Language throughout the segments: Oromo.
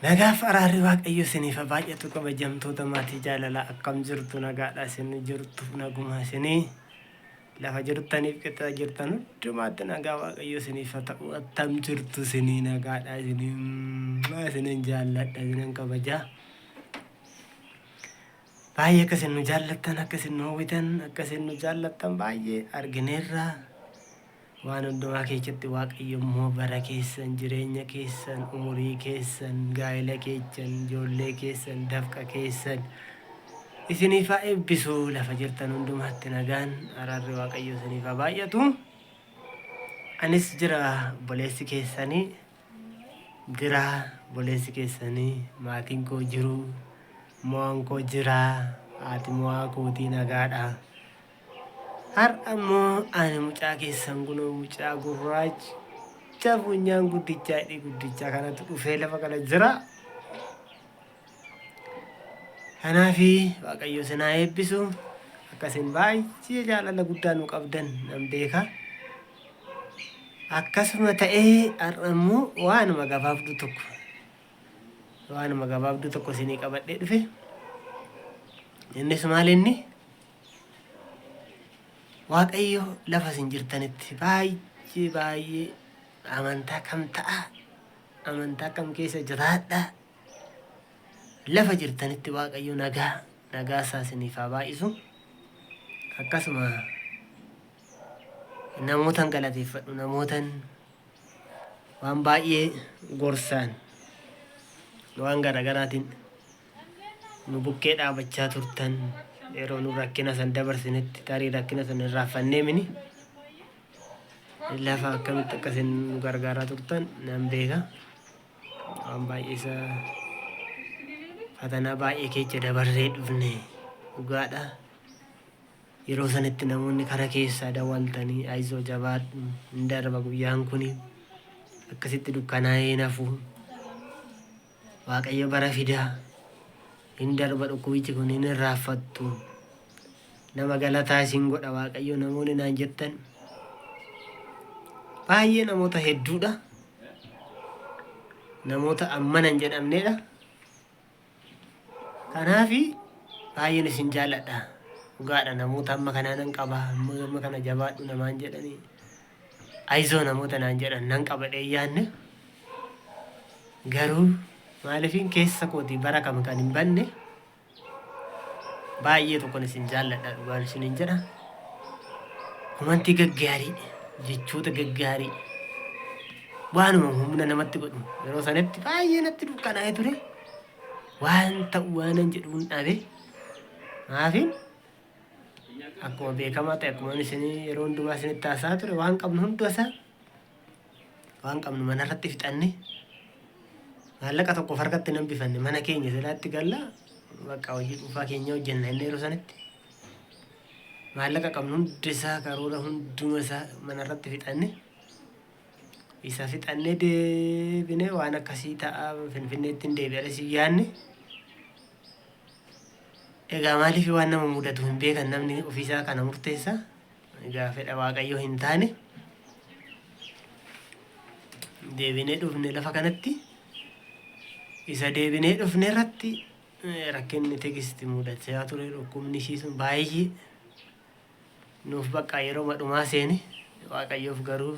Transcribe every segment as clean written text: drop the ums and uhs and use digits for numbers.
Nagaaf araarri Waaqayyo isiniif haa baay'atu kabajamtoota maatii jaalalaa akkam jirtu nagaadha isin jirtu naguma isinii lafa jirtaniif qixa jirtan hundumaatti nagaa Waaqayyo isiniif haa ta'u attam jirtu isinii nagaadha isinii isinin jaalladha isinin kabajaa baay'ee akka isin nu jaallattan akka isin nu hawwitan akka isin nu jaallattan baay'ee argineerra. Waan hundumaa keessatti Waaqayyo immoo bara keessan, jireenya keessan, umurii keessan, gaa'ela keessan, ijoollee keessan, dafqa keessan isiniif haa eebbisu. Lafa jirtan hundumaatti nagaan araarri Waaqayyo isiniif haa baay'atu. Anis jira obboleessi keessanii jira obboleessi keessanii maatiin koo jiru mo'aan koo jira haati mo'aa kootii nagaadha. Har'a immoo ani mucaa keessan kunoo mucaa gurraacha funyaan guddichaa hidhii guddichaa kanatu dhufee lafa kana jira. Kanaafi Waaqayyo isin haa eebbisu. Akka isin baay'ee jaalala guddaa nu qabdan nan beeka. Akkasuma ta'ee har'a immoo waanuma gabaabduu tokko waanuma gabaabduu tokko isinii qabadhee dhufe. Innis maal inni? Waaqayyo lafa isin jirtanitti baay'ee baay'ee amantaa kam ta'a amantaa kam keessa jiraadha lafa jirtanitti Waaqayyo nagaa nagaa isaa isiniif haa baay'isu akkasuma namootan galateeffadhu namootan waan baay'ee gorsaan waan garaagaraatiin nu bukkee dhaabachaa turtan yeroo nu rakkina san dabarsinetti tarii rakkina san irraanfannee mini lafa akkamitti akka isin nu gargaaraa turtan nan beeka. Waan baay'ee isa fatanaa baay'ee keessa dabarree dhufne dhugaadha. Yeroo sanitti namoonni kara keessaa dawwaltanii ayizoo jabaadhu hin darba guyyaan kuni akkasitti dukkanaa'ee nafu. Waaqayyo bara fida. Hin darba dhukkubichi kun hin irraanfattu. Nama galataa isin godha Waaqayyo namoonni naan jettan baay'ee namoota hedduudha. Namoota ammana hin jedhamnedha. Kanaafi baay'een isin jaalladha. Dhugaadha namoota amma kanaa nan qaba amma kana jabaadhu namaan jedhanii. Ayizoo namoota naan jedhan nan qaba jedhee hin yaadne. Garuu maaliifin keessa kootii bara kam kan hin banne baay'ee tokkon isin jaalladha dhugaan isiniin jedha. Komantii gaggaarii jechoota gaggaarii waanuma humna namatti godhu yeroo sanatti baay'ee natti dukkanaa'ee ture. Waan ta'u waanan jedhuun dhabe. Maafin Akkuma beekamaa ta'e akkuma isin yeroo hundumaa isinitti haasa'aa ture waan qabnu hunda isaa waan qabnu manarratti fixanne maallaqa tokko of harkatti nan bifanne mana keenya silaatti galla bakka hojii dhuunfaa keenya hojjenna inni yeroo sanitti maallaqa qabnu hunda isaa karoora hunduma isaa manarratti fixanne isa fixannee deebinee waan akkasii ta'a finfinneetti hin deebi'ale si yaanne Egaa maaliif waan nama mudatu hin beekan namni ofiisaa kana murteessa. Egaa fedha Waaqayyoo hin taane deebinee dhufne lafa kanatti isa deebinee dhufne irratti rakkinni Tigisti mudachaa ture dhukkubni ishii sun baay'ee nuuf bakka yeroo dhumaa seene Waaqayyoof garuu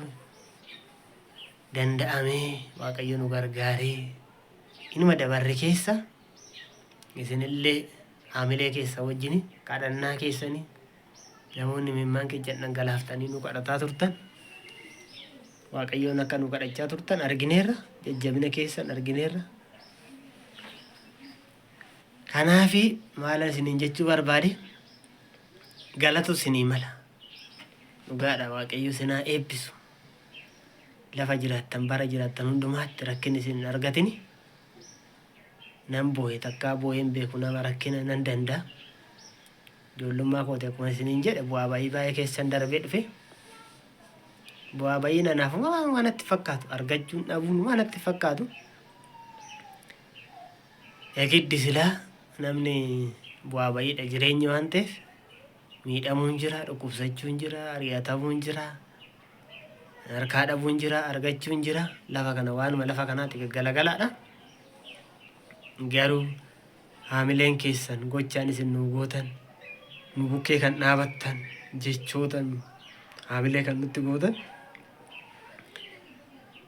danda'amee Waaqayyo nu gargaaree inuma dabarre keessa Isinillee haamilee keessan wajjin kadhannaa keessanii namoonni imimmaan keessan dhangalaaftanii nu kadhataa turtan Waaqayyoon akka nu kadhachaa turtan argineerra jajjabina keessan argineerra. Kanaafi maalan isiniin jechuu barbaade galatu isinii mala. Dhugaadha Waaqayyo isin haa eebbisu. Lafa jiraattan bara jiraattan hundumaatti rakkinni isin hin argatini. Nan boohe takkaa boohee hin beeku nama rakkina nan danda'a. Ijoollummaa kooti akkuma isiniin jedhe bu'aa ba'ii baay'ee keessan darbee dhufe. Bu'aa ba'iin anaaf waan waan natti fakkaatu argachuun dhabuun waan natti fakkaatu. Eegiddi silaa namni bu'aa ba'iidha jireenyi waan ta'eef miidhamuun jira, dhukkubsachuun jira, ari'atamuun jira, harkaa dhabuun jira, argachuun jira. Lafa kana waanuma lafa kanaati gaggalagalaadha. Garuu haamileen keessan gochaan isin nu gootan, nu bukkee kan dhaabattan, jechootan haamilee kan nutti gootan,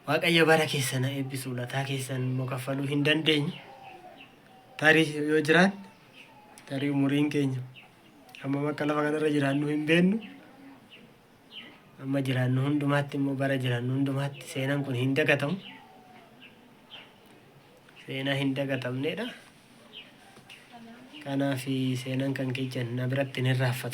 Waaqayyo bara keessan haa eebbisu. Lataa keessan immoo kaffaluu hin dandeenyu. Tarii yoo jiraan, tarii umuriin keenya hammam akka lafa kanarra jiraannu hin beennu. Amma jiraannu hundumaatti immoo, bara jiraannu hundumaatti seenaan kun hin dagatamu. Seenaa hin dagatamnedha. Kanaaf seenaan kan keessan na biratti hin irraanfatamu.